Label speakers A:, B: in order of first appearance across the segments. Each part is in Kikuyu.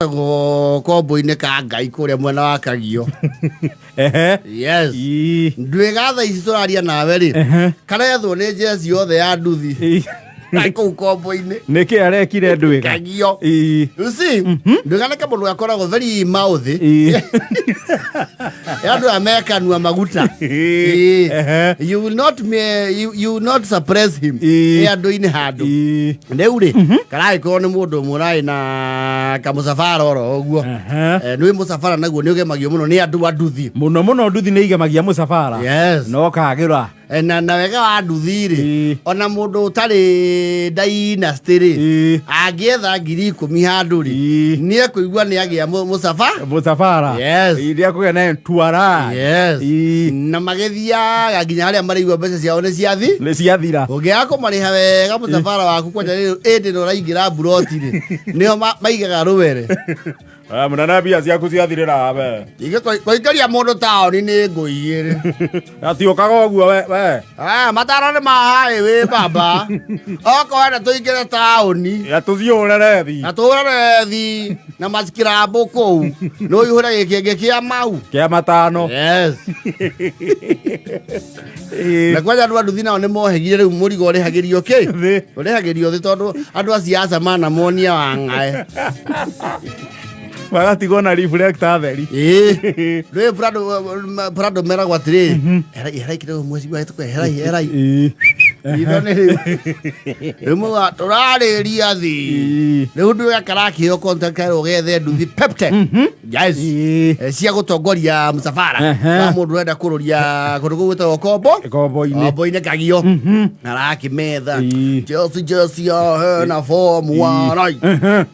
A: Getagwo kombo-inĩ ka Ngai kũrĩa mwena wa Kagio.
B: Ehe.
A: Yes.
B: Ii.
A: Nduĩga thaa ici tũraria nawe rĩ, karethwo nĩ jeci yothe ya nduthi.
B: Ii.
A: Na kũu kombo-inĩ.
B: Nĩkĩ arekire ndwĩga?
A: Kagio.
B: Ii.
A: You see, nduĩga nĩ kamũndũ gakoragwo very mouthy.
B: Ii.
A: Andũ aya mekanua maguta. Ii.
B: Ehe.
A: You will not you will not suppress him.
B: Ii.
A: Ĩ andũ-inĩ handũ.
B: Ii.
A: Rĩu rĩ, karagĩkorwo nĩ mũndũ ũmwe ũrarĩ na kamũcabara oro ũguo.
B: Ehe.
A: Nĩ mũcabara naguo nĩ ũgemagio mũno nĩ andũ a nduthi.
B: Mũno mũno nduthi nĩ igemagia mũcabara.
A: Yes.
B: No kagĩra.
A: Na wega wa nduthi rĩ,
B: Ii.
A: ona mũndũ ũtarĩ dynasty rĩ,
B: Ii.
A: angĩetha 10,000 handũ rĩ,
B: Ii.
A: nĩ ekũigua nĩ agĩa mũcaba.
B: Mũcabara.
A: Yes.
B: Ii, nĩ akũgĩa na entourage.
A: Yes.
B: Ii.
A: Na magĩthiaga nginya harĩa maraigua mbeca ciao nĩ ciathi.
B: Nĩ ciathira.
A: Ũngĩaga kũmarĩha wega mũcabara waku kwanja rĩu ĩndĩ nĩ ũraingĩra mburoti rĩ, nĩo maigaga rũwere.
B: Ah, mũnene mbia ciaku ciathirĩra we.
A: Ingĩ kũingĩria mũndũ taũni nĩ ngũ igĩrĩ.
B: Atiũkaga ũguo we we.
A: Ah, mataro nĩ ma highway baba. Okorwo wenda tũingĩre taũni.
B: Ya tũthiĩ ũre rethi.
A: Na tũre rethi na macikirambu kũu. Nĩ ũihũre gĩkĩngĩ kĩa mau.
B: Kĩa matano.
A: Yes. Na kwanja andũ a nduthi nao nĩ mohĩgire rĩu mũrigo ũrĩhagĩrio kĩ?
B: Thĩ.
A: Ũrĩhagĩrio thĩ tondũ andũ a siasa manamonia wang'ae.
B: Magatigwo na reflector theri.
A: Ĩĩ. Rĩu Prado meragwo atĩrĩrĩ, erai erai kidogo mwezi wa tukwe erai erai.
B: Ĩĩ.
A: Itho nĩ rĩu. Rĩu muga tũrarĩria thĩ.
B: Ĩĩ.
A: Rĩu ndũya karakĩheo contract karwo gethe nduthi pepte. Yes.
B: Ĩĩ.
A: Cia gũtongoria mũcabara
B: Ehe.
A: wa mũndũ ũrenda kũrũria kũndũ kũu gwĩtagwo kombo
B: Kombo-inĩ.
A: kombo-inĩ Kagio arakĩmetha
B: Ĩĩ.
A: Chelsea Chelsea ahe na fomu warai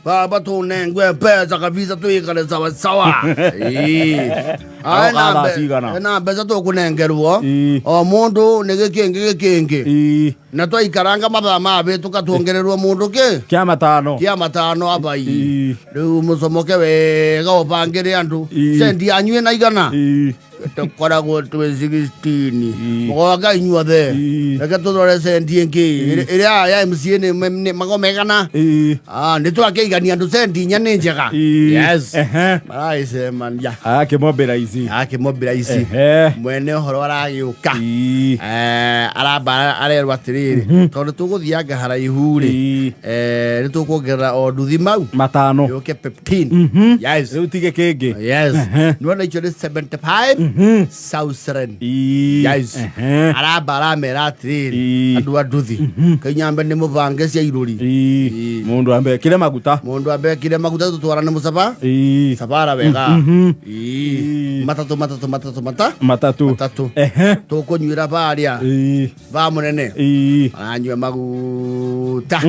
A: baba tunengwe pesa kabisa tuikare sawa sawa. Ĩĩ. Ae na
B: Aroka thaa cigana?
A: na mbeca tũkũnengerwo
B: Ĩĩ.
A: o mũndũ nĩ gĩkĩngĩ gĩkĩngĩ
B: Ĩĩ.
A: na twaikaranga mathaa mabĩtũka tuongererwo mũndũ kĩ
B: Kĩa matano.
A: kĩa matano abai.
B: Ĩĩ.
A: Rĩu mũcomoke wega ũbangĩre andũ
B: Ĩĩ.
A: sendi yanyu ĩna igana
B: Ĩĩ.
A: tũkoragwo twĩ 16
B: Ĩĩ.
A: mũgwanja inyuothe.
B: Ĩĩ.
A: Reke tũrore sendi ĩngĩ ĩrĩa ya MCA nĩ magomegana.
B: Ĩĩ.
A: Ah, nĩ twakĩigania andũ sendi inya nĩ njega.
B: Ĩĩ.
A: Yes.
B: Ehe.
A: Maragĩcemania.
B: Akĩmombĩra ici.
A: Akĩmombĩra ici.
B: Ehe.
A: Mwene ũhoro aragĩũka.
B: Ĩĩ.
A: Aramba arerwo atĩrĩrĩ, tondũ tũgũthianga haraihu rĩ,
B: Ĩĩ.
A: nĩ tũkuongerera o nduthi mau
B: Matano.
A: yũke 15. Yes.
B: Rĩu tige kĩngĩ.
A: Yes.
B: Ehe.
A: Nĩwona icio nĩ 75 thousand.
B: Ĩĩ.
A: Yes.
B: Ehe.
A: Aramba aramera atĩrĩrĩ,
B: Ĩĩ.
A: andũ a nduthi kainyambe nĩ mũbange cia irũri.
B: Ĩĩ.
A: Ĩĩ.
B: Mũndũ ambe ekĩre maguta.
A: Mũndũ ambe ekire maguta tũtwarane mũcaba
B: Ĩĩ.
A: sabara wega.
B: Mhm.
A: Ĩĩ.
B: Ĩĩ.
A: Matatũ matatũ matatũ mata
B: Matatũ.
A: matatũ.
B: Ehe.
A: Tũkũnyuĩra barĩa
B: Ĩĩ.
A: ba mũnene
B: Ĩĩ.
A: maranyua maguta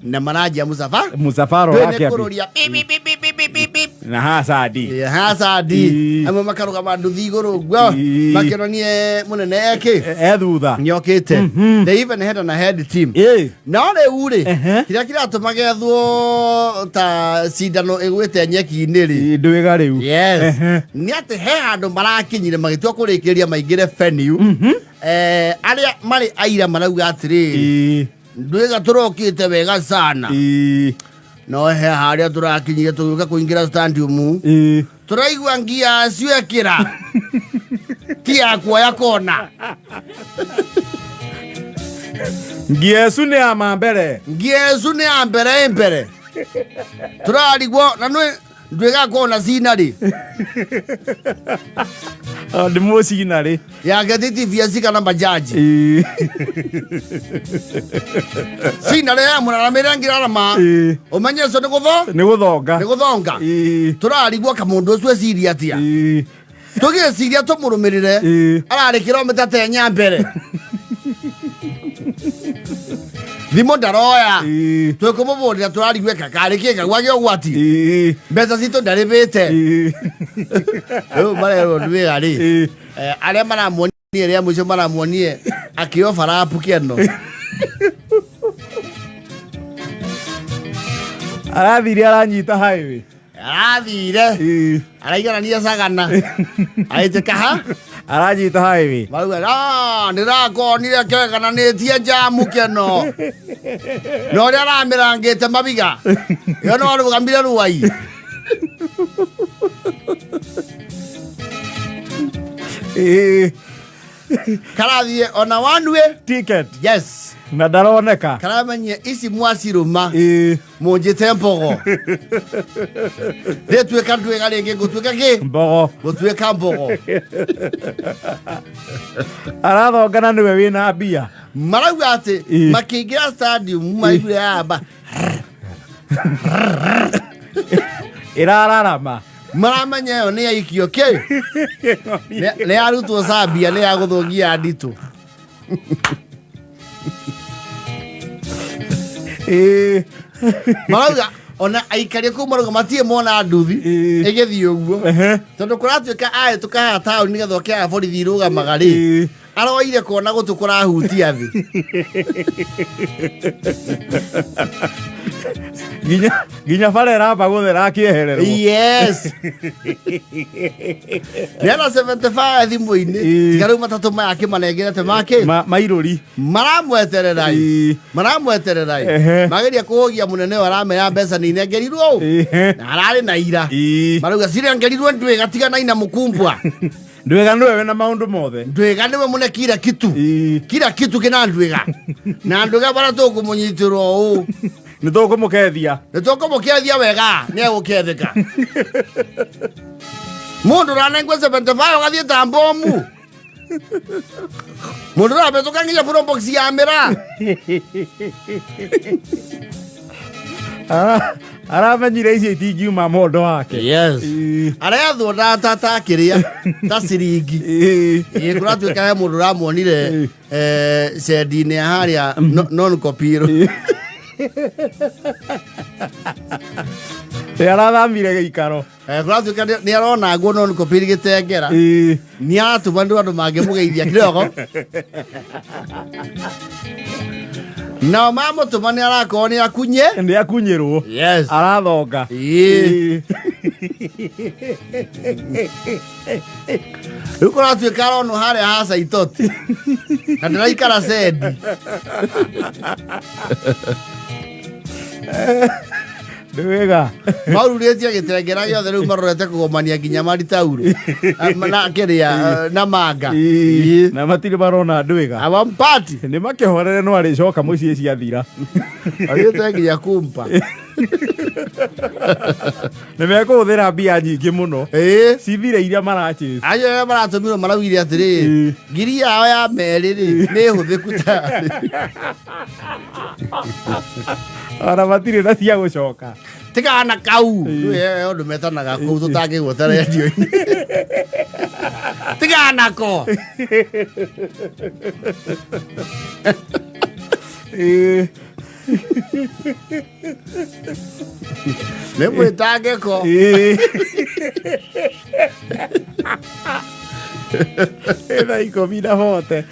A: na maranjia mũcaba
B: Mũcabara
A: Ndũĩ nĩ
B: ũrakĩambia.
A: kũrũria pi, pi, pi, pi, pi, pi, pi, pi.
B: Na hasadi.
A: Ĩ, hasadi.
B: Ĩĩ.
A: Amwe makarũgama nduthi igũrũ ũguo
B: Ĩĩ.
A: makĩononie mũnene eki
B: E thutha.
A: nĩokĩte. They even had an head team.
B: Ĩĩ.
A: No rĩu rĩ,
B: Ehe.
A: kĩrĩa kĩratũma gethwo ta cindano ĩgwĩte nyeki-inĩ rĩ,
B: Ĩĩ, ndwĩga rĩu.
A: yes,
B: Ehe.
A: nĩ atĩ he handũ marakinyire magĩtua kũrĩkĩrĩria maingĩre venue. Arĩa marĩ aira marauga atĩrĩrĩ,
B: Ĩĩ.
A: ndwĩga tũrokĩte wega sana,
B: Ĩĩ.
A: no he harĩa tũrakinyire tũgĩũka kũingĩra stadium,
B: Ĩĩ.
A: tũraigua ngia ciekĩra ti ya kuoya kona.
B: Ngiesu nĩ ya mambere.
A: Ngiesu nĩ ya mbere ĩ mbere tũrarigwo na nĩ ndwĩga kona cinarĩ.
B: Ah, nĩ mũcinarĩ.
A: Yake ti TVS kana bajaji.
B: Ĩĩ.
A: Cinarĩ ya mũraramĩre ngirarama.
B: Ĩĩ.
A: Ũmenye ũcio nĩ gũtho
B: Nĩ gũthonga.
A: Nĩ gũthonga.
B: Ĩĩ.
A: Tũrarigwo kamũndũ ũcio eciria atĩa.
B: Ĩĩ.
A: Tũgĩciria tũmũrũmĩrĩre,
B: Ĩĩ.
A: ararĩ kilomita ta inya mbere, thimũ ndaroya.
B: Ĩĩ.
A: Twĩkũmũbũrĩra tũrarigwo eka karĩ kĩ kagwa gĩa ũgwati.
B: Ĩĩ.
A: Mbeca citũ ndarĩbĩte.
B: Ĩĩ.
A: Rĩu marerwo ndwĩga rĩ,
B: Ĩĩ.
A: Arĩa maramuonie rĩa mũico maramuonie akĩobarapu kĩano.
B: Arathire aranyita highway.
A: Arathire
B: Ĩĩ.
A: araiganania cagana aĩte kaha.
B: Aranyita highway.
A: Marauga, "Ah, ndĩrakonire kegananĩtie njamu keno na ũrĩa aramĩrangĩte mabiga ĩyo no arũgamire rũai."
B: Ĩĩ.
A: Karathiĩ ona one way.
B: Ticket.
A: Yes.
B: Na ndaroneka.
A: Karamenyia ici mwacirũma.
B: Ĩĩ.
A: Mũnjĩte mbogo. Ndĩtuĩka ndwĩga rĩngĩ ngũtuĩka kĩ?
B: Mbogo.
A: Gũtuĩka mbogo.
B: Arathongana nĩwe wĩna mbia.
A: Marauga atĩ
B: Ĩĩ.
A: makĩingĩra stadium maiguire yamba
B: Ĩrararama.
A: Maramenya ĩyo nĩ yaikio kĩ? Nĩ yarutwo Zambia nĩ ya gũthũngia nditũ.
B: Ĩĩ.
A: Marauga ona aikari kũu marauga matirĩ mona nduthi
B: Ĩĩ.
A: ĩgĩthiĩ ũguo.
B: Ehe.
A: Tondũ kũratuĩka ahĩtũka haha taũni nĩgetha oke haha borithi irũgamaga rĩ.
B: Ĩĩ.
A: Aroire kuona gũtũ kũrahutia thĩ.
B: Nginya nginya bara ĩramba gũthera akĩehererwo.
A: Yes. Nĩana 75 thimũ-inĩ.
B: Ĩĩ.
A: Tiga rĩu matatũ maya akĩmanengerete make.
B: Mairũri.
A: Maramweterera.
B: Ĩĩ.
A: Maramweterera.
B: Ehe.
A: Mageria kũhũgia mũnene ũyũ aramera mbeca nĩ inengerirwo.
B: Ĩĩ.
A: Na ararĩ na ira.
B: Ĩĩ.
A: Marauga cirengerirwo ndwĩga tiga naina mũkumbwa.
B: Ndwĩga nĩwe wĩna maũndũ mothe.
A: Ndwĩga nĩwe mũne kila kitu.
B: Ĩĩ.
A: Kila kitu kĩna ndwĩga. Na ndwĩga bara tũkũmũnyitĩrwo ũũ.
B: Nĩ tũkũmũkethia.
A: Nĩ tũkũmũkethia wega nĩ egũkethĩka. Mũndũ ũranengwo 75 ũgathiĩ ta mbomu. Mũndũ ũrabĩtũka nginya probox ya mĩraa.
B: Aramenyire icio itingiuma mondo wake.
A: Yes.
B: Ĩĩ.
A: Arethwo ta ta ta kĩrĩa ta ciringi.
B: Ĩĩ.
A: Ĩĩ kũratuĩka he mũndũ ũramuonire cendi-inĩ ya harĩa non kopiro.
B: Nĩ arathamire gĩikaro.
A: Kũratuĩka nĩ arona nguo non kopiro gĩtengera.
B: Ĩĩ.
A: Nĩ aratũmanĩrwo andũ mangĩmũgeithia kidogo. Nao mamũtũma nĩ arakorwo nĩ akunye.
B: Nĩ akunyĩrwo.
A: Yes.
B: Arathonga.
A: Ĩĩ. Rĩu kũratuĩka aronwo harĩa ha Saitoti. Na ndĩraikara cendi.
B: Nĩ wega.
A: Maururĩtie gĩtengera gĩothe rĩu marorete kũgomania nginya maritaurũ. Na kĩrĩa na manga.
B: Ĩĩ. Na matirĩ marona ndwĩga.
A: Awampati.
B: Nĩ makĩhorere no arĩcoka mũciĩ ciathira.
A: Athiĩte nginya kumpa.
B: Nĩ mekũhũthĩra mbia nyingĩ mũno.
A: Ĩĩ.
B: Cithire iria marachase.
A: Acio arĩa maratũmirwo maraugire atĩrĩrĩ,
B: Ĩĩ.
A: ngiri yao ya merĩ rĩ, nĩ hũthĩku ta
B: Ona matirĩ na cia gũcoka.
A: Tigana kau. Rĩu he ũndũ metanaga kũu tũtangĩgweta rendio-inĩ. Tigana ko.
B: Ĩĩ.
A: Nĩ mwĩtangĩko.
B: Ĩĩ. Ĩ thaa ikũmi na bote.